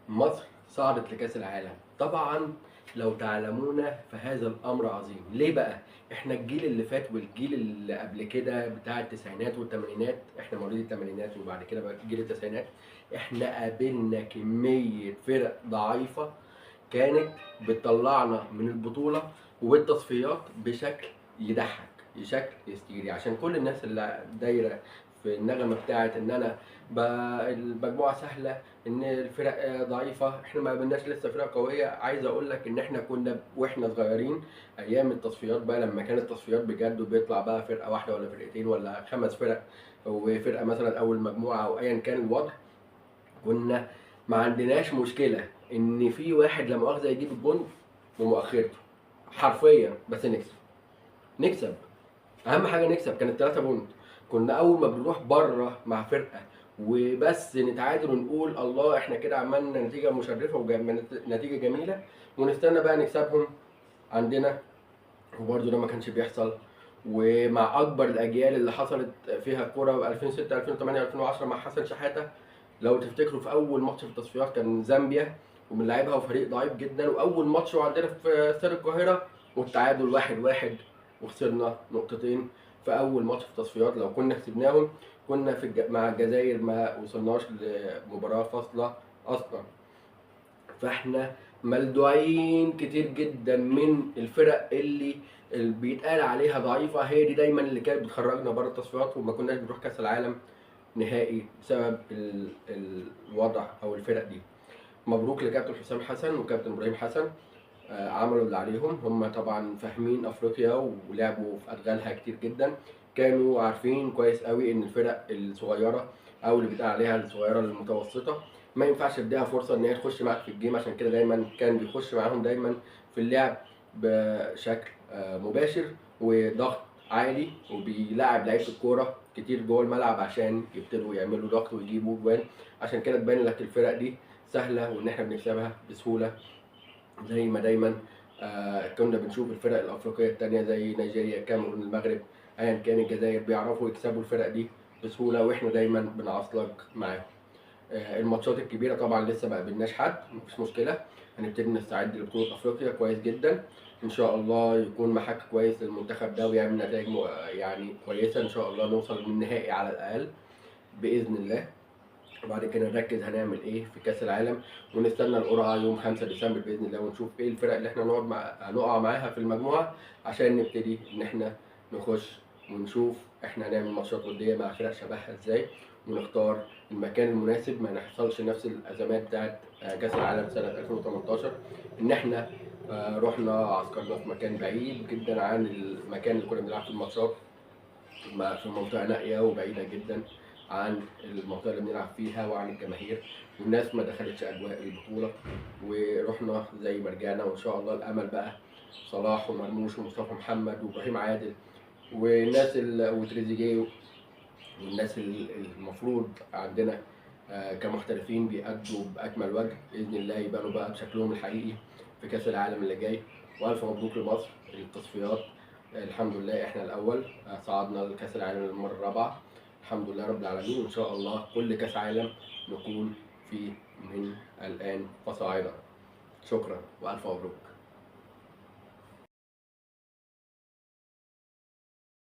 مصر صعدت لكأس العالم. طبعا لو تعلمون فهذا الامر عظيم. ليه بقى؟ احنا الجيل اللي فات والجيل اللي قبل كده بتاع التسعينات والثمانينات، احنا مواليد الثمانينات وبعد كده بقى جيل التسعينات، احنا قابلنا كمية فرق ضعيفة كانت بتطلعنا من البطولة والتصفيات بشكل يضحك، بشكل هستيري. عشان كل الناس اللي دايرة في النغمة بتاعت ان انا المجموعة سهلة، ان الفرق ضعيفة، احنا ما قابلناش لسه فرق قوية. عايز اقول لك ان احنا كنا واحنا صغيرين ايام التصفيات بقى، لما كانت التصفيات بجد وبيطلع بقى فرقه واحدة ولا فرقتين ولا 5 فرق وفرقه مثلا اول مجموعة او ايا كان الوضع، كنا ما عندناش مشكلة ان في واحد لا مؤاخذة يجيب الجون ومؤخرته حرفيا، بس نكسب، نكسب، اهم حاجة نكسب. كانت 3 بونت. كنا اول ما بنروح بره مع فرقه وبس نتعادل ونقول الله احنا كده عملنا نتيجة مشرفة ونتيجة جميلة، ونستنى بقى نكسبهم عندنا، وبرده ده ما كانش بيحصل. ومع اكبر الاجيال اللي حصلت فيها الكورة 2006 2008 2010 مع حسن شحاته، لو تفتكروا في اول ماتش في التصفيات كان زامبيا وبنلعبها وفريق ضعيف جدا، واول ماتش وعندنا في استاد القاهرة والتعادل 1-1 وخسرنا نقطتين في اول ماتش في التصفيات. لو كنا كسبناهم كنا في مع الجزائر ما وصلناش لمباراة فاصلة اصلا. فاحنا ملدوعين كتير جدا من الفرق اللي بيتقال عليها ضعيفة، هي دي دايما اللي كانت بتخرجنا بره التصفيات وما كناش بنروح كاس العالم نهائي بسبب الوضع او الفرق دي. مبروك لكابتن حسام حسن وكابتن ابراهيم حسن، عملوا اللي عليهم. هم طبعا فاهمين افريقيا ولعبوا في ادغالها كتير جدا، كانوا عارفين كويس قوي ان الفرق الصغيرة او اللي بيتقال عليها الصغيرة المتوسطة ما ينفعش تديها فرصة ان هي تخش معاك في الجيم، عشان كده دايما كان بيخش معاهم دايما في اللعب بشكل مباشر وضغط عالي، وبيلاعب لعيبة الكورة كتير جوه الملعب عشان يبتدوا يعملوا ضغط ويجيبوا جوان. عشان كده تبان لك الفرق دي سهلة وان احنا بنكسبها بسهولة، زي ما دايما كنا بنشوف الفرق الافريقية الثانية زي نيجيريا، الكاميرون، المغرب، ايا كان، الجزائر، بيعرفوا يكسبوا الفرق دي بسهولة، واحنا دايما بنعصلج معاهم. الماتشات الكبيرة طبعا لسه ما قابلناش حد، مفيش مشكلة، هنبتدي نستعد لبطولة افريقيا كويس جدا ان شاء الله، يكون محك كويس للمنتخب ده ويعمل نتائج يعني كويسة ان شاء الله، نوصل للنهائي على الاقل باذن الله. وبعد كده نركز هنعمل ايه في كاس العالم، ونستنى القرعة يوم 5 ديسمبر باذن الله، ونشوف ايه الفرق اللي احنا هنقع معاها في المجموعة عشان نبتدي ان احنا نخش ونشوف احنا هنعمل ماتشات وديه مع فرق شبهها ازاي، ونختار المكان المناسب، ما نحصلش نفس الازمات بتاعت كاس العالم سنة 2018 ان احنا رحنا عسكرنا في مكان بعيد جدا عن المكان اللي كنا بنلعب فيه الماتشات، في منطقة نائية وبعيدة جدا عن المنطقة اللي بنلعب فيها وعن الجماهير، والناس ما دخلتش اجواء البطولة، ورحنا زي ما رجعنا. وان شاء الله الامل بقى صلاح ومرموش ومصطفى محمد وابراهيم عادل والناس وتريزيجيه والناس المفروض عندنا كمحترفين بيأدوا باكمل وجه باذن الله، يبانوا بقى بشكلهم الحقيقي في كاس العالم اللي جاي. والف مبروك لمصر التصفيات، الحمد لله احنا الاول، صعدنا لكاس العالم للمرة الرابعة، الحمد لله رب العالمين. وان شاء الله كل كاس عالم نكون فيه من الان فصاعدا. شكرا والف مبروك.